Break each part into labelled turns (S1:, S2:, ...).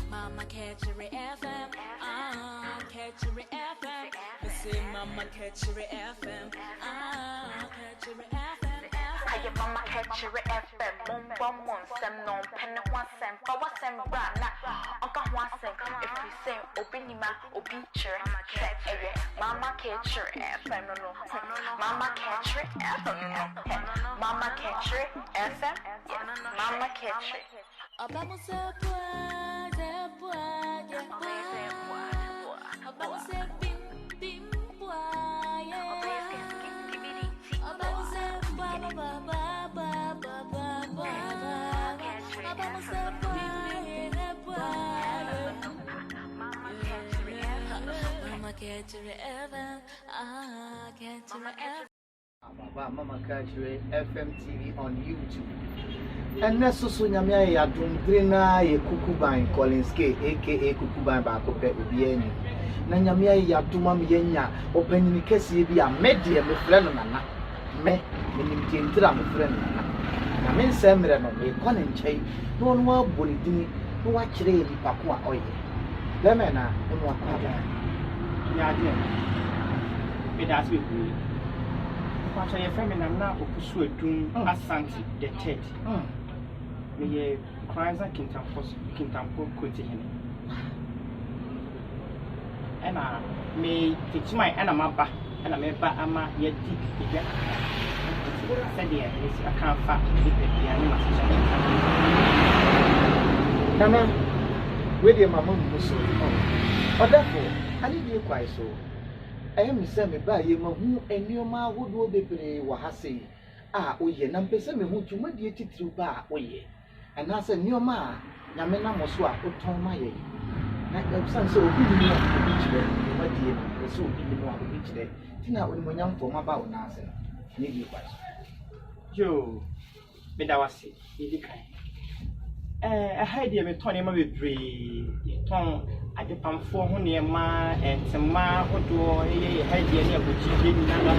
S1: Mama Kaakyire FM, ah, Kaakyire FM. Me say Mama Kaakyire FM, ah, Kaakyire FM,
S2: Ayɛ Mama Kaakyire FM, mombɔ mo nsɛm na ɔmpɛ ne ho asɛm. Fa w'asɛm bra na ɔnka ho asɛm. Ɛfiri sɛ obi nim a obi kyerɛ sɛ ɛyɛ Mama Kaakyire FM no no. Mama Kaakyire FM no no. Mama Kaakyire FM, yes, Mama Kaakyire.
S1: Ọba se boa, se boa, yeah, boa. Ọba se bim bim boa, yeah. Ọba se boa, boa, boa, boa, boa, boa, boa, boa. Ọba se boa, yeah, boa, yeah. Mama Kaakyire FM, ah, Kaakyire FM.
S3: Baba Mama Kaakyire FM TV on YouTube. Ɛnɛ so so Nyame ayɛ yɛadom dere na yɛ Kukuban Collins K aka Kukuban baako pɛ obiara ni. Na Nyame ayɛ yɛadom ama yɛanya ɔpanyini kɛseɛ bi a me deɛ mefrɛ no Nana. Me, menim deɛ ntiri a mefrɛ no Nana. Na me nsɛm mmerɛ no meekɔ ne nkyɛn na ɔno abɔ ne dini na wakyerɛ yɛ nipa ko a ɔyɛ. Bɛrima na ɛmu akɔ aba.
S4: Nyadeɛ, meda ase bebree. Mpakyɛ yɛfrɛ me Nana Opusu Adum Asante the third. Meyɛ Nkoranza Kintampo Kintampo Kurotihene. Ɛna me Techiman ɛna maba ɛna meba ama yɛdi edwa kakra. Nti sɛdeɛ mesi aka afa nipadua ne m'asekyerɛ ho.
S3: Nana, wei deɛ mama mmu so. Ɔdɛfo, anidie kwae so. Ɛyɛ me sɛ mebaeɛ mahu nneɛma ahodoɔ bebree wɔ ha sei a woyɛ na mpɛ sɛ mehu dwumadie titiriw ba a woyɛ anaasɛ nneɛma a Nyame nam wo so a wotɔn ma yɛn. Na ɛsiane sɛ obi nim a obi kyerɛ dwumadie no, ɛsɛ sɛ obi nim a obi kyerɛ nti na onimuonyamfoɔ maba wo nan ase no, anidie kwae so.
S4: Yoo, meda wo ase deɛ ɛdi kan. Ɛɛ ɛha yi deɛ metɔn nneɛma bebree. Yɛtɔn adepamfoɔ ho nneɛma, ntoma ahodoɔ, ɛyɛ yɛ ha deɛ ne abɔkyi deɛ nyinaa.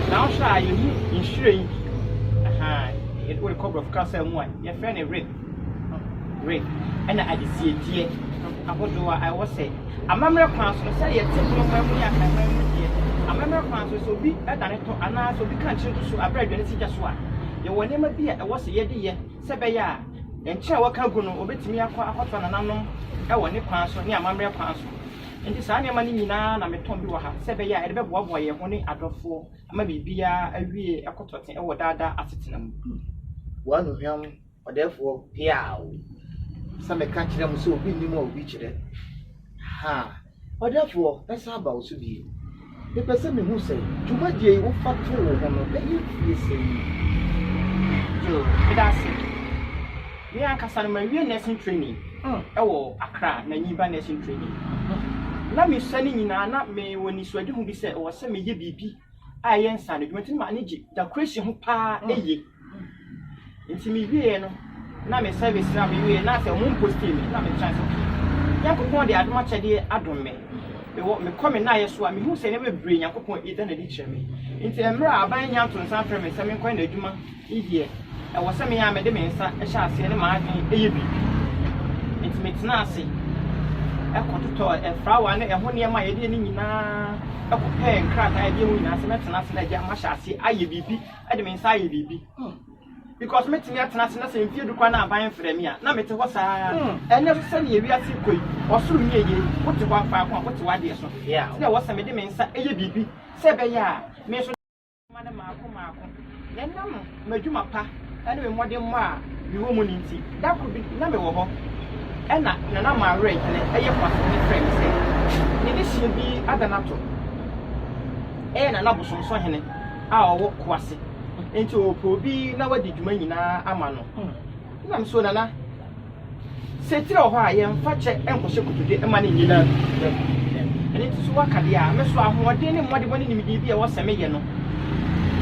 S4: Na wohwɛ a yɛhu nhwiren. Aha, wode kɔ borɔfo kasa mu a yɛfrɛ no rib. Rib. Ɛna adesiedeɛ ahodoɔ a ɛwɔ sɛ amammerɛ kwan so no sɛ yɛte bonoman mu ne akraman mu deɛ amammerɛ kwan so sɛ obi dane tɔ anaa sɛ obi ka nkyene to so aberɛ a aduane si gya so a yɛwɔ nneɛma bi a ɛwɔ sɛ yɛde yɛ sɛ ɛbɛyɛ a nkyene a wɔka gu no wɔbɛtumi akɔ akɔtoa nananom wɔ ne kwan so ne amammerɛ kwan so. Nti saa nneɛma no nyinaa na metɔn bi wɔ ha sɛ ɛbɛyɛ a yɛde bɛboaboa yɛn ho ne adɔfoɔ ama biribiara awie ɛkɔtɔte wɔ daadaa asetena mu.
S3: W'anuhwam ɔdɛɛfoɔ peaw sɛ meka kyerɛ mo sɛ obi nnim a obi kyerɛ. Ha, ɔdɛɛfoɔ mɛsan aba wo so bio. Mepɛ sɛ mehu sɛ dwumadie yi wofa too wo ho no bɛyɛ mfie sɛn ni?
S4: Yoo, meda ase. Me ankasa no mawie nursing training ɛwɔ Accra, Nanyiba nursing training. Na mesua ne nyinaa na mewɔ nisuadehu bi sɛ ɛwɔ sɛ meyɛ biribi a ɛyɛ nsaano adwuma nti na m'ani gye decoration ho paa ɛye. Nti mewieɛ no na me service na mewieɛ na sɛ ɔmo mpostii me na metena sɛ okay. Nyankopɔn de adom akyɛdeɛ adom me. Mewɔ mekɔ me nnaeɛ so a mehu sɛ nneɛma bebree Nyankopɔn da n'adi kyerɛ me. Nti mmerɛ a aban nya nto nsa mfrɛ me sɛ menkɔyɛ n'adwuma yi deɛ ɛwɔ sɛ me ara mede me nsa hyɛ aseɛ ne m'adwene yɛ biribi. Nti metenaa ase kɔtotɔɔ frawa ne ɛho nneɛma a yɛde yɛ no nyinaa kɔpɛɛ nkrataa a yɛde yɛ ho nyinaa sɛ mɛtena ase na agya mahyɛ aseɛ ayɛ biribi de me nsa ayɛ biribi. Because mɛtumi atena ase na sɛ mfeɛ du koraa na aban mfrɛ me a, na mete hɔ saa. Ɛnnɛ nso sɛdeɛ wiase rekɔ yi, ɔsoro nyɛ yie, wote hɔ faako a wote w'adeɛ so. Nti na ɛwɔ sɛ mede me nsa yɛ biribi sɛ ɛbɛyɛ a me nso ma no mmaako mmaako. Na ɛnam m'adwuma pa ne me mmɔdemmɔ a mewɔ mu no nti, da koro bi na mewɔ hɔ ɛna Nana Mawerɛhene ɛyɛ Kwasehene frɛɛ me sɛ ne dehyeɛ bi ada no ato. Ɛyɛ Nana Bosomsɔhene a ɔwɔ Koase. Nti ɔpɛ obi na wadi dwuma nyinaa ama no. Ɛna me so Nana, sɛ tiri wɔ hɔ a yɛmfa kyɛ nkɔhyɛ kotodwe mma no nyɛ yie. Ɛno nti so woaka deɛ a, me so ahoɔden ne mmɔdemmɔ ne nimdeɛ bi a ɛwɔ sɛ meyɛ no,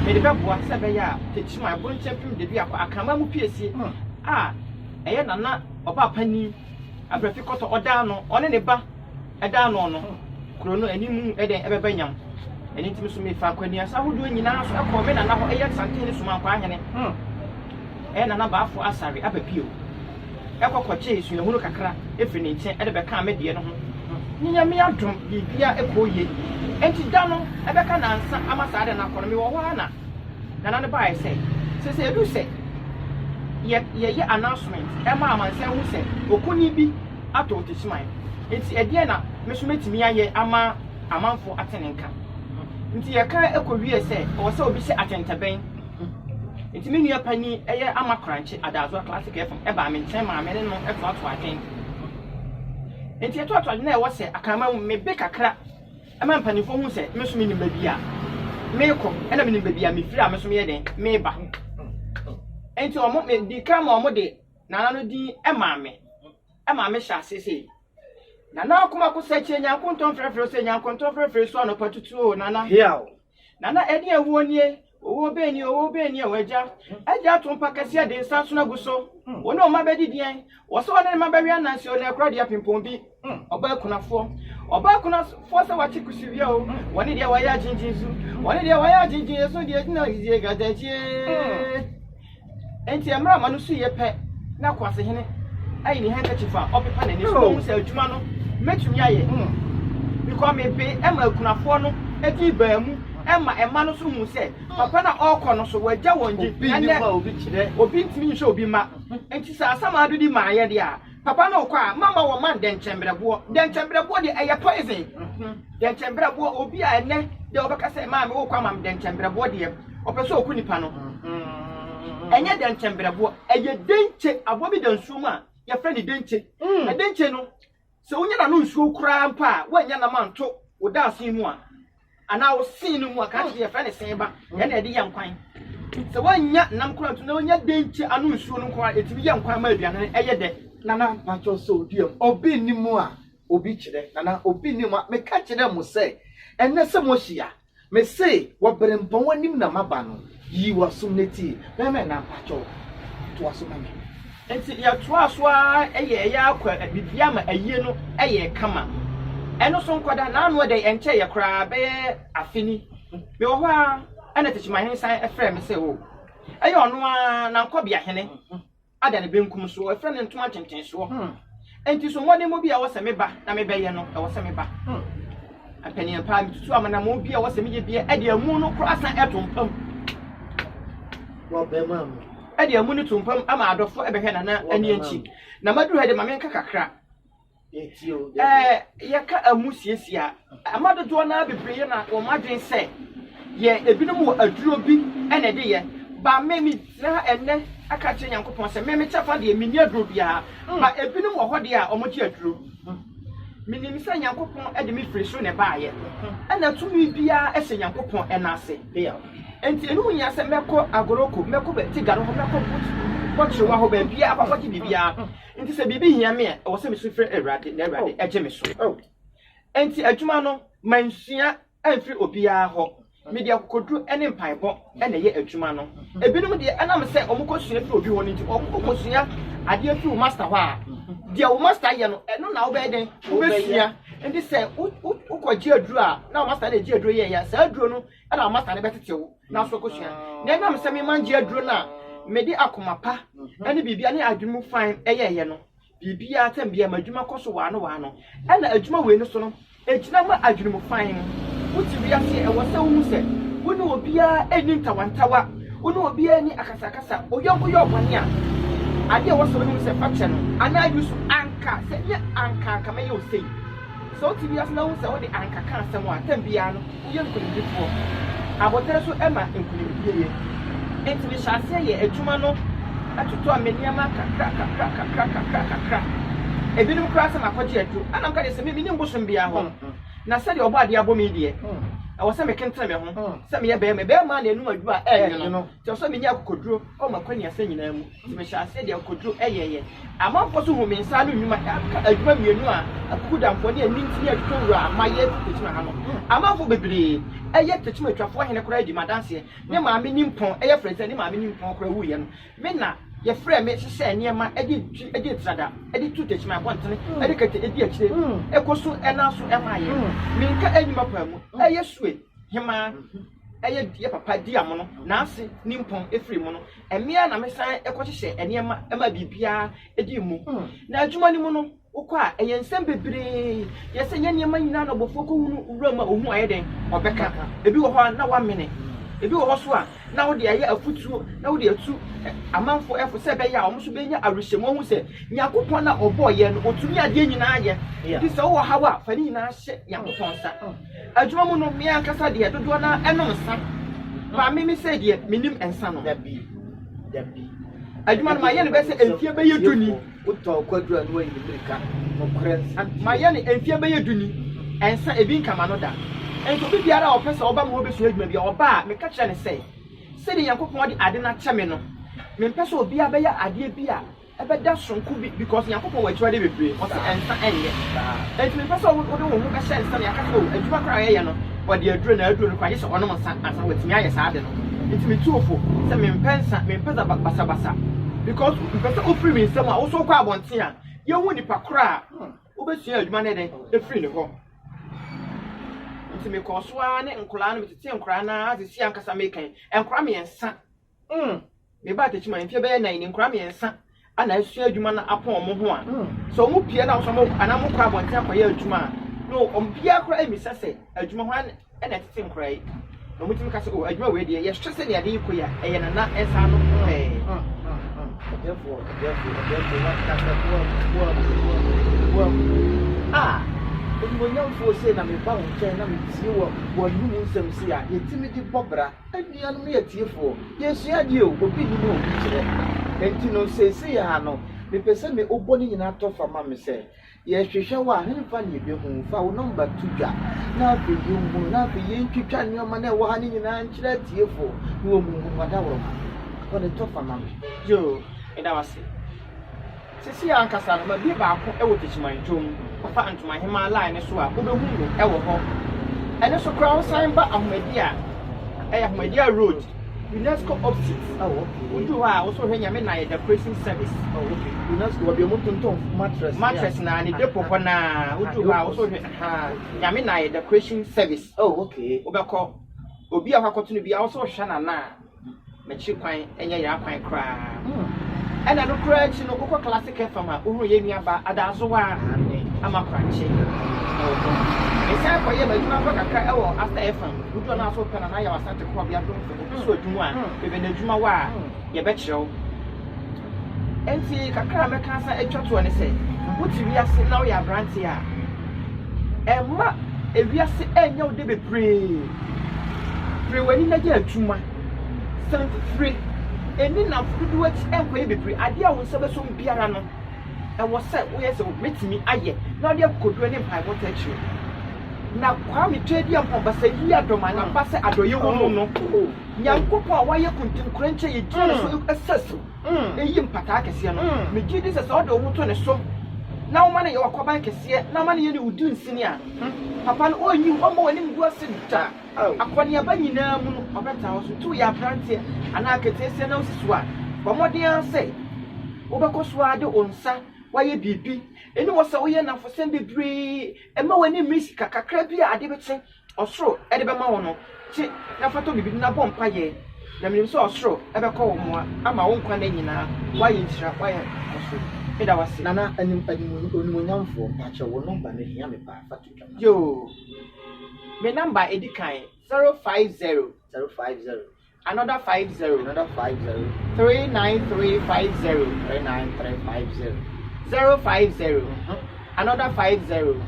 S4: mede bɛboa sɛ ɛbɛyɛ a Techiman, Abronkyɛ mpem Daduakɔ, Akraman mu piesie a ɛyɛ Nana ɔbaapanin Abrafi Kɔtɔ ɔda ano, ɔne ne ba da ano no, kuro no anim dɛn ɛbɛba nyam. Ɛno nti me so mefaa kwaniasa ahodoɔ nyinaa so kɔɔ me nana hɔ, ɛyɛ Santehene Somankwaa hene, ɛyɛ Nana Baafo Asare aba bio. kɔ kɔgyee suahunu kakra firii ne nkyɛn de bɛkaa me deɛ no ho. Ne Nyame adom, biribiara kɔɔ yie. Enti da no ɛbɛka nnansa ama saa da no akɔ no, mewɔ hɔ ara na Nana no baeɛ sɛ, seesei aduru sɛ yɛ yɛyɛ announcement ma amansan hu sɛ okunini bi atɔ Otechiman, enti ɛdeɛn na me nso mɛtumi ayɛ ama amanfoɔ ate ne nka? Nti yɛka kɔwiee sɛ ɛwɔ sɛ obi hyɛ atɛntɛbɛn. Nti me nua panin ɛyɛ Ama Korankye Adazoa Classic FM baa me nkyɛn maa me ne no toatoa adwene. Nti yɛtoatoa adwene na ɛwɔ sɛ Akanman mu mebe kakra ma mpanimfoɔ hu sɛ me nso menim baabi a merekɔ ɛna menim baabi a mefiri a me nso meyɛ dɛn mereba. Nti wɔn medi kan ma wɔn de Nana no din maa me ɛma me hyɛ ase sei. Nana Akomako sɛ kyɛ nyankontɔn frɛfrɛ sɛ nyankontɔn frɛfrɛ so anɔpa tutu o Nana.
S3: Hiaw.
S4: Nana ɛdeɛn owuo nie Owuo bɛn nie owuo bɛn nie o agya Agya ato mpa kɛseɛ de nsa nsono agu so Wo ne wo mma bɛdi deɛn Wɔ sɛ ɔne ne mma bɛwe ananse o Na akura deɛ apempɔn bi Ɔbaa kunafoɔ Ɔbaa kunafoɔ sɛ wakye kusiwia o Wɔne deɛ wayɛ agyengyen su Wɔne deɛ wayɛ agyengyen esu deɛ gyina yiye gadakyie. Enti mmerɛ a ma no suiɛ pɛ na Kwasehene ayi ne handkerchief a ɔpepa n'ani so na ɔhu sɛ adwuma no mɛtumi ayɛ because mebe ma akunafoɔ no din baa mu ma mma no nso huu sɛ papa no a ɔrekɔ no so wagya wɔn gye
S3: Obi nni hɔ a obi kyerɛ.
S4: Obi ntumi nhwɛ obi mma. Enti sɛ Asamado di maayɛ deɛ a papa no rekɔ a mama wɔma no dɛnkyɛmbrɛboɔ. Dɛnkyɛmbrɛboɔ deɛ ɛyɛ poison. Dɛnkyɛmbrɛboɔ obi a ɛnɛ deɛ ɔbɛka sɛ maame wokɔ ama me dɛnkyɛmbrɛboɔ deɛ ɔpɛ sɛ ɔku nipa no. Ɛnyɛ dɛnkyɛmbrɛboɔ, ɛyɛ denkye. Aboa bi da nsuo mu a yɛfrɛ no denkye. Na denkye no sɛ wonya n'ano nsuo koraa mpo a woannya nam anto wo daasee mu a anaa wo sen no mu a ka kyerɛ yɛfrɛ no sen ba ɛna ɛde yɛ nkwan. Sɛ woannya nam koraa nto na wonya denkye ano nsuo no nko a ɛtumi yɛ nkwan ma aduane no ɛyɛ dɛ.
S3: Nana mpakyɛw sɛ obi a obi nni mu a obi kyerɛ nana obi nni mu a meka kyerɛ mo sɛ ɛnɛ sɛ moahyia mese wɔ berempɔn anim na maba no yi w'asom na tie bɛrima ɛna mpakyɛw toa so ma me.
S4: Nti yɛtoaa so ara yɛɛ yɛ ara kɔ biribiara ma ayie no yɛɛ kama. Ɛno so nkɔda, n'ano ɛdɛ ɛnkyɛeɛ koraa bɛyɛ afe ni. Mewɔ hɔ ara ɛna Tekyemahene san frɛɛ me sɛ o, ɛyɛ ɔno ara Nankɔbeahene ada ne benkum so, wɔfrɛ no ntoma ntentensoɔ. Enti so mmɔdemmɔ bi a ɛwɔ sɛ meba na mebɛyɛ no, ɛwɔ sɛ meba. Mpanian paa, metutu amanamɔ bi a ɛwɔ sɛ meyɛ bi de amu no koraa san ɛto mpa mu. Ɛde amu no to mpa mu ama adɔfoɔ ɛbɛhwɛ Nana ani akyi. Na maduru ha de ma menka kakra. Ɛɛ yɛka amu siesie a, ɛma dodoɔ no ara bebree yɛ na wɔn adwene sɛ yɛ ebinom wɔ aduro bi na ɛde yɛ. Ba me megyina ha ɛnnɛ aka akyerɛ Nyankopɔn sɛ me me kyɛfa deɛ menni aduro biara. Ba ebinom wɔ hɔ deɛ a wɔgye aduro. Menim sɛ Nyankopɔn de me firi soro na ɛbaeɛ, ɛna tumi biara hyɛ Nyankopɔn nan ase. Enti ɛno hia sɛ mɛkɔ Agoroko, mɛkɔ Tigare hɔ, mɛkɔ Bɔkyerewa hɔ, baabiara akɔ akɔgye biribiara. Enti sɛ biribi hia me a, ɛwɔ sɛ mesu frɛ Awurade na Awurade gye me so. Enti adwuma no, mansua amfiri obiara hɔ. Mede akokoduru ne mpaebɔ na ɛyɛ adwuma no. Ebinom deɛ, ɛnam sɛ wɔkɔsua firi obi hɔ no nti, wokɔsua adeɛ firi wo master hɔ a, deɛ wo master yɛ no, ɛno na wobɛyɛ dɛn? Wobɛsua. Enti sɛ wokɔgye aduro a, na wo master na ɛgye aduro yɛeɛ a, saa aduro no na wo master no bɛtete wo na so kɔsua. Na ɛnam sɛ mema ngye aduro no a, mede akoma pa ne biribiara ne adwene mu fann yɛeɛ no, Biribiara tɛm biara m'adwuma kɔ so waano waano. Ɛna adwuma wei no so no, ɛgyina ma adwene mu fann. Wote wiase a, ɛwɔ sɛ wohu sɛ wo ne obiara nni ntawantawa, wo ne obiara nni akasakasa. Wo yɔnko yɛ wo bɔne a, adeɛ a ɛwɔ sɛ wonim ne sɛ fa kyɛ no anaa use anka sɛ nyɛ anka anka mɛyɛ wo sei. Sɛ wote wiase na wohu sɛ wode anka ka asɛm a, tɛm biara no, woyɛ nkonimdifoɔ. Aboterɛ nso ma nkonimdie yɛ. Enti mehyɛɛ aseɛ yɛɛ adwuma no totɔɔ me nneɛma kakra kakra kakra kakra kakra. Ebinom koraa sɛ makɔgye aduro. Ɛna meka kyerɛ sɛ me menni bosom biara hɔ. Na sɛdeɛ Ɔbɔadeɛ abɔ me yi deɛ, ɛwɔ sɛ mekentene me ho sɛ meyɛ barima. Barima na ɛnum aduro a ɛnwono. Nti ɛwɔ sɛ menya akokoduro wɔ m'akwaniasɛ nyinaa mu. Nti mehyɛɛ aseɛ de akokoduro yɛeɛ. Amanfoɔ nso huu me nsa ano nnwuma, aka adwuma mmienu a akukudamfoɔ ne anintini atwitwa wura a mayɛ afi Techiman ha no. Amanfoɔ bebree, ɛyɛ Techiman atwafoɔ hene koraa di m'adanseɛ. Ne maame nimpɔn, ɛyɛ frɛ sɛ ne maame nimpɔn koraa wuiɛ no, me na yɛfrɛɛ me hyehyɛɛ nneɛma de twi de trada de tu Techiman abɔntene de kɛtɛ di akyire kɔsu nan so maeɛ. Menka nnwuma paa mu, ɛyɛ Sue hemaa. ɛyɛ yɛ papa di amono, n'ase nimpɔn firi mu no, ɛme ara na mesan kɔhyehyɛ nneɛma ma biribiara di mu. Na adwuma no mu no, wokɔ a, ɛyɛ nsɛm bebree. Yɛ sɛ nyɛ nneɛma nyinaa na ɔbɔfoɔ kɔhunu wura mu a ɔhu ayɛ dɛn? Ɔbɛka. Ebi wɔ hɔ a na wamene. Ebi wɔ hɔ so a na wode ayɛ afotuo, na wode atu amanfoɔ fo sɛ ɛbɛyɛ a wɔn nso bɛnya awerɛhyɛmu ahu sɛ Nyankopɔn a ɔbɔɔ yɛn no, ɔtumi adeɛ nyinaa yɛ. Nti sɛ wowɔ haw a, fa ne nyinaa hyɛ Nyankopɔn nsa. Adwuma mu no, me ankasa deɛ, dodoɔ no ara nom nsa. But me me sei deɛ, mennim nsa nom.
S3: Dabi, dabi.
S4: Adwuma no, mayɛ no bɛyɛ sɛ mfeɛ bɛyɛ du ni.
S3: Wotɔɔ kwaduro a na wayi ne mmirika. Nokorɛ nsa deɛ.
S4: Mayɛ no mfeɛ bɛyɛ du ni. Nsa, ebi nka m'ano da. Nti obi biara a ɔpɛ sɛ ɔba me hɔ bɛsua adwuma biara, ɔba a, meka kyerɛ no sɛ, sɛdeɛ Nyankopɔn de ade no akyɛ me no, mempɛ sɛ obiara bɛyɛ adeɛ bi a ɛbɛda soronko bi because Nyankopɔn wɔ akyiwade bebree, ɔse ɛnsa ɛnyɛ. Enti mempɛ sɛ wode wo ho bɛhyɛ nsa na yɛaka sɛ oh adwuma koraa a ɔyɛyɛ no ɔde aduro na aduro no koraa gye sɛ ɔnom nsa ansa na watumi ayɛ saa ade no. Nti metu wo fo sɛ mempɛ nsa, mempɛ dza basabasa because mepɛ sɛ wofiri me nsam a wo nso wokɔ abɔnten a yɛhu nipa korɔ a wobɛsua adwuma no dɛn afiri ne hɔ. Nti mekɔɔ so ara ne nkoraa no metetee nkoraa no ara sisi ankasa meka yi nkoraa mmiɛnsa. Mebaa Techiman mfeɛ bɛyɛ nan ni, nkwadaa mmiɛnsa na asua adwuma no apɔn wɔn ho a, sɛ wɔn pue na wɔn anaa wɔn kɔ abɔnten akɔyɛ adwuma a, na wɔn biara koraa mmisa sɛ adwuma hwan na ɛtete nkwadaa yi. Na wɔn tumi ka sɛ, oh adwuma wei deɛ yɛhwɛ sɛ nea yɛde kɔ yi a, ɛyɛ nana nsa ano pɛɛ.
S3: Ɔdɛfoɔ, ɔdɛfoɔ, ɔdɛfoɔ, wakasa boam, boam, boam, boam. Ah, onimuonyamfoɔ sei na meba wo nkyɛn na metie wɔ w'anum nsɛm sei a, yɛtumi de bɔ bra. Anuanom ne atiefoɔ, yɛresua adeɛ o, obi nnim a obi kyerɛ. Enti no seesei ara no, mepɛ sɛ me wobɔ ne nyinaa tɔ fa ma me sɛ, yɛhwehwɛ wo a, henfa na yɛbɛhu wo? Fa wo nɔmba to dwa, na afei yɛnhunu, na afei yɛntwitwa nneɛma no a ɛwɔ ha no nyinaa nkyerɛ atiefoɔ, na wɔnhunu w'adaworoma. Bɔ no tɔ fa ma me.
S4: Yoo, meda wo ase. Seesei ankasa no, mabue baako wɔ Techiman dwom. Wofa Ntomahemaa line no so a, wobɛhu me wɔ hɔ. Ɛno nso koraa wosan ba Ahomadi a, ɛyɛ Ahomadi Road, UNESCO opposite.
S3: Oh, okay.
S4: Woduru hɔ a, wo nso wohwɛ Nyame na yɛ decoration service.
S3: Oh, okay. UNESCO, baabi a wɔtontɔn mattress.
S4: Mattress na ne depot hɔ naa. Woduru hɔ a, wo nso wohwɛ ha Nyame na yɛ decoration service.
S3: Oh, okay.
S4: Wobɛkɔ obi a wakɔto no bi a, wo nso wohwɛ nana a. M'akyiri kwan nyɛ yera kwan koraa. Ɛna no koraa akyi no, wokɔ Classic FM a, wohunu yɛn nuabaa Adaazowa Ama Korakye wɔ hɔ. Mesan kɔyɛɛ m'adwuma mpo kakra wɔ Asta FM. Dodoɔ no ara nso pɛ Nana Yaw Asante Korɔbea Domfo, obi so adwuma a, baabi a n'adwuma wɔ a, yɛbɛkyerɛ wo. Enti kakra a mɛka asan atwa toɔ ne sɛ, wote wiase na woyɛ aberanteɛ a, mma ewiase ɛnyɛ wo dɛ bebree. Pere w'ani na yɛ adwuma. San fifire. Ɛnni nnamfo dodoɔ akyi nkɔyɛ bebree. Adeɛ a wo nsa bɛsɔ mu biara no, ɛwɔ sɛ woyɛ sɛ mɛtumi ayɛ na wode akokoɔduro ne mpaebɔ taa akyire. Na Kwame Tweaduampɔn Basayi Adɔm a n'aba sɛ adɔeɛ wɔ mu no, Nyankopɔn a wayɛ kuntunkurankyɛ a yɛgyina ne so sa su yi mpataa kɛseɛ no, megye di sɛ sɛ wode wo ho to ne so na woma no yɛ w'akwaban kɛseɛ na woma no yɛ ne wo dunsini a, papa no ɔrenyi wo, ɔmma w'anim ngu ase da. Akɔneaba nyinaa mu no, ɔbɛtaa wo so. Nti woyɛ aberanteɛ anaa aketeesia na wosi so a, bɔ mmɔden ara sɛ wobɛkɔ so ara de wo nsa woayɛ biribi. Ɛnni hɔ sɛ woyɛ nnamfosɛm bebree, mma w'ani mmere sika kakra bi a ade bɛkye ɔsoro de bɛma wo no, kye na fa tɔ biribi na bɔ mpaeɛ, na menim sɛ ɔsoro bɛkɔ wo mmoa ama wo nkwa nna nyinaa woayɛ nhyira, woayɛ nkɔsoɔ. Meda wo ase.
S3: Nana anim anim onimuonyamfoɔ mpakyɛw wo number no hia me paa fa to dwa ma me.
S4: Yoo me number a edi kan 050.
S3: 050.
S4: Another 50.
S3: Another 50.
S4: 39350.
S3: 39350.
S4: 050. Another 50.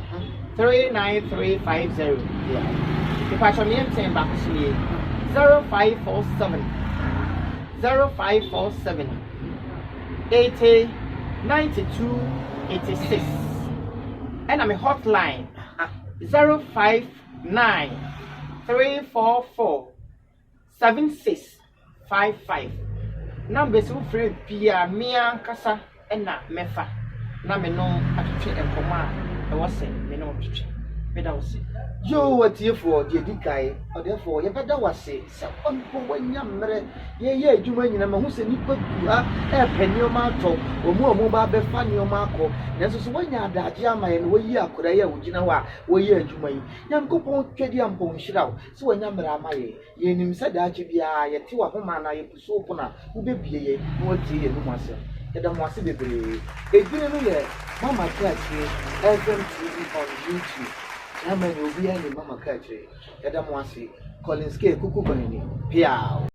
S4: 39350.
S3: Yeah.
S4: Mepakyɛ me MTN baako so nie. 0547. 0547. 80 92 86. Ɛna me hotline 059 344 7655. Numbers yi wofrɛ biaa me ankasa na mɛfa na me ne wo atwetwe nkɔmmɔ a ɛwɔ sɛ me ne wo twetwe. Meda wo se.
S3: Yoo, atiefoɔ, deɛ ɛdi kan, ɔdɛɛfoɔ, yɛbɛda wo ase sɛ mpo woanya mmerɛ yɛyɛ adwuma nyina. Mahu sɛ nnipa gu ha ɛrepɛ nneɛma atɔ, wɔn a wɔba abɛfa nneɛma akɔ, nanso so woanya adagye ama yɛn na woayi akwadaa yi a ɔgyina hɔ a wɔyɛ adwuma yi. Nyankopɔn Twedeampɔn nhyira wo sɛ woanya mmerɛ ama yɛn. Yɛnim sɛ daakye biara yɛte w'ahoma anaa yɛpusu wo pono a, wobɛbue yɛn na woatie yɛn anom asɛm. Yɛda mo ase bebree. Edin no yɛ Mama Kaakyire FM TV on YouTube. Germany obiara nim Mama Kaakyire. Yɛda mo ase. Collins K. Kuku Bani. Peaw.